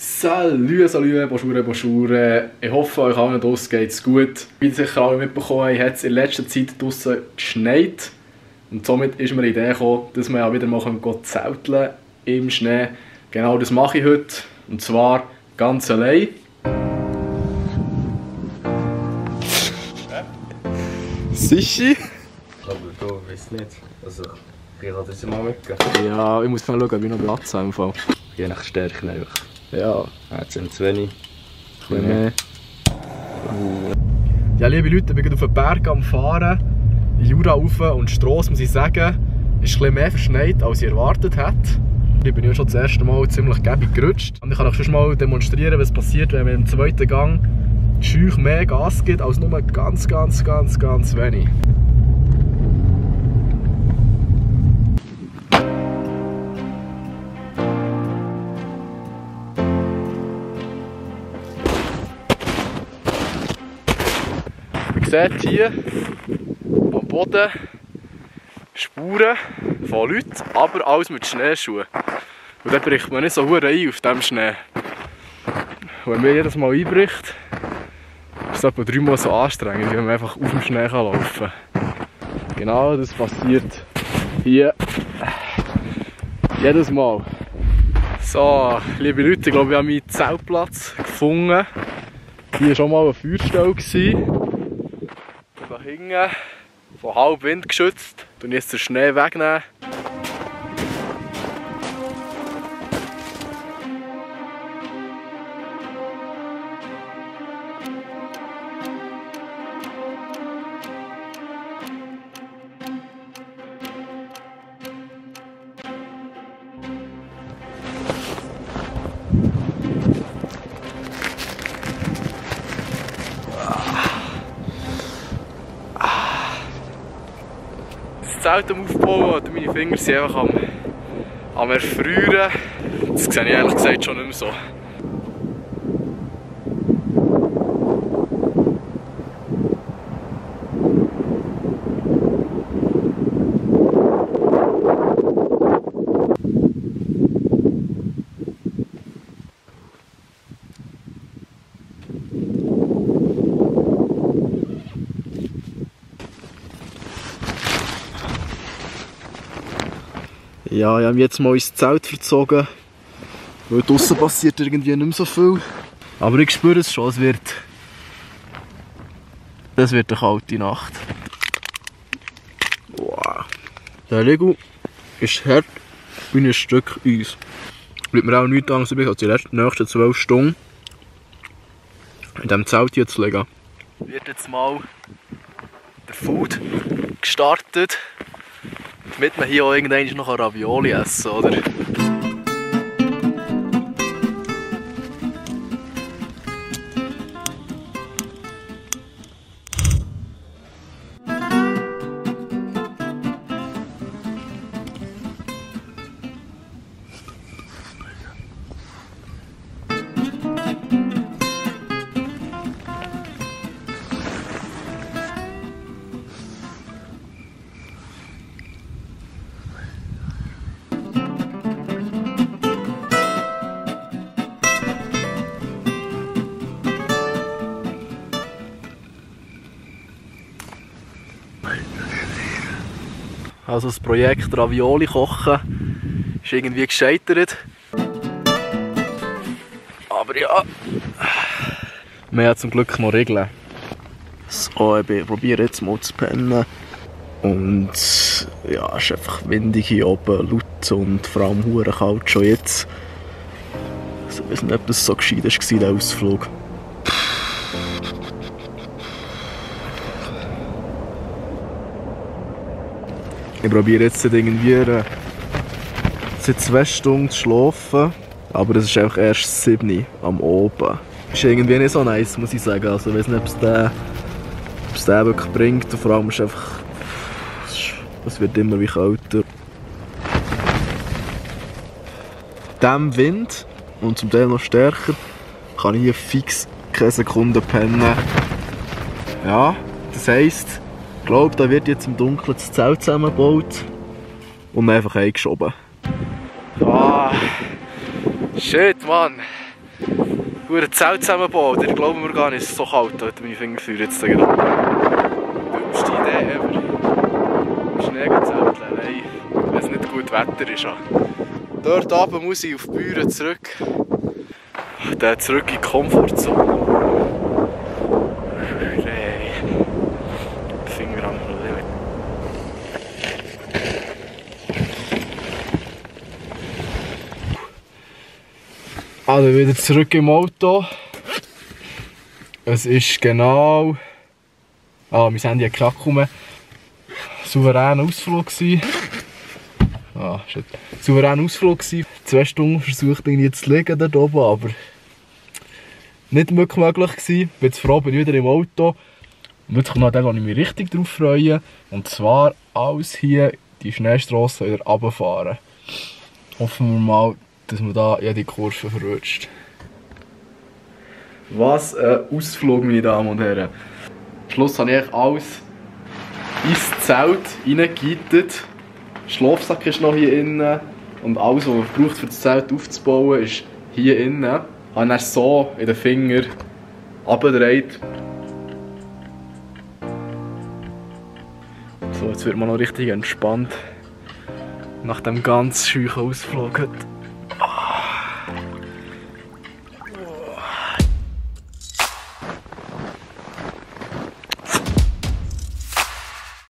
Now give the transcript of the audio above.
Salut, bonjour. Ich hoffe, euch allen draussen geht es gut. Wie ihr sicher alle mitbekommen habt, hat es in letzter Zeit draussen geschneit. Und somit ist mir die Idee gekommen, dass wir ja wieder mal zelteln im Schnee. Genau das mache ich heute. Und zwar ganz allein. Sicher? Aber du weißt nicht. Also, ich kann das mal mitgehen. Ja, ich muss mal schauen, ob ich noch Platz habe im Fall. Je nach Stärke einfach. Ja. Jetzt sind es wenig. Ein bisschen mehr. Ja, liebe Leute, ich bin gerade auf den Berg am Fahren. In Jura rauf und die Strasse, muss ich sagen, ist ein bisschen mehr verschneit, als ich erwartet hätte. Ich bin ja schon das erste Mal ziemlich gäbig gerutscht. Und ich kann euch schon mal demonstrieren, was passiert, wenn man im zweiten Gang die Scheuch mehr Gas gibt, als nur ganz wenig. Ihr seht hier am Boden Spuren von Leuten, aber alles mit Schneeschuhen. Und dann bricht man nicht so verdammt ein auf diesem Schnee. Und wenn man jedes Mal einbricht, ist es etwa 3 Mal so anstrengend, wie man einfach auf dem Schnee laufen kann. Genau das passiert hier jedes Mal. So, liebe Leute, ich glaube, ich habe meinen Zeltplatz gefunden. Hier war schon mal eine Feuerstelle. Da hinten, von halb Wind geschützt, und jetzt den Schnee wegnehmen. Das Zelt am Aufbauen und meine Finger sind einfach am Erfrieren. Das sehe ich ehrlich gesagt schon nicht mehr so. Ja, ich habe mich jetzt mal ins Zelt verzogen, weil draussen passiert irgendwie nicht mehr so viel. Aber ich spüre es schon, das wird eine kalte Nacht. Wow. Der Lego ist hart wie ein Stück Eis. Bleibt mir auch nichts anderes übrig, als die nächsten 12 Stunden in diesem Zelt hier zu liegen. Wird jetzt mal der Food gestartet. Damit man hier auch irgendwann noch Ravioli essen kann, oder? Also das Projekt Ravioli kochen ist irgendwie gescheitert. Aber ja, wir haben zum Glück noch Regeln. So, ich probiere jetzt mal zu pennen. Und ja, es ist einfach windig hier oben, laut und vor allem verdammt kalt schon jetzt. Also, ich weiß nicht, ob das so gescheit war, der Ausflug. Ich probiere jetzt irgendwie seit 2 Stunden zu schlafen, aber es ist einfach erst 7 Uhr am Abend. Ist irgendwie nicht so nice, muss ich sagen. Also ich weiß nicht, ob es den wirklich bringt. Und vor allem ist einfach, es wird immer wie kälter. Diesem Wind und zum Teil noch stärker kann ich hier fix keine Sekunde pennen. Ja, das heisst, ich glaube, da wird jetzt im Dunkeln das Zelt zusammengebaut und einfach eingeschoben. Ah, shit, Mann. Ein Zelt zusammenbauen, ich glaube mir gar nicht, es ist so kalt, Alter, meine Finger führen jetzt da gerade. Dümmste Idee ever. Im Schnee zelteln, nein, wenn es nicht gut Wetter ist. Dort oben muss ich auf die Bühne zurück. Dann zurück in die Komfortzone. Nein. Finger am Problem. Also wieder zurück im Auto. Es ist genau... mein Handy hat geknackt. Souveräner Ausflug gsi. Shit. Souveräner Ausflug gsi. 2 Stunden versucht irgendwie zu liegen dort oben, aber nicht wirklich möglich gsi. Bin jetzt froh, bin wieder im Auto. Und jetzt kommt noch der, wo ich mich richtig drauf freue. Und zwar alles hier die Schneestrasse wieder runterfahren. Hoffen wir mal, dass man da jede Kurve verrutscht. Was ein Ausflug, meine Damen und Herren. Am Schluss habe ich alles ins Zelt reingegittet. Der Schlafsack ist noch hier innen. Und alles, was man braucht, um das Zelt aufzubauen, ist hier innen. Ich habe dann so in den Finger runtergedreht. So, jetzt wird man noch richtig entspannt. Nach dem ganz scheuchen Ausflug heute.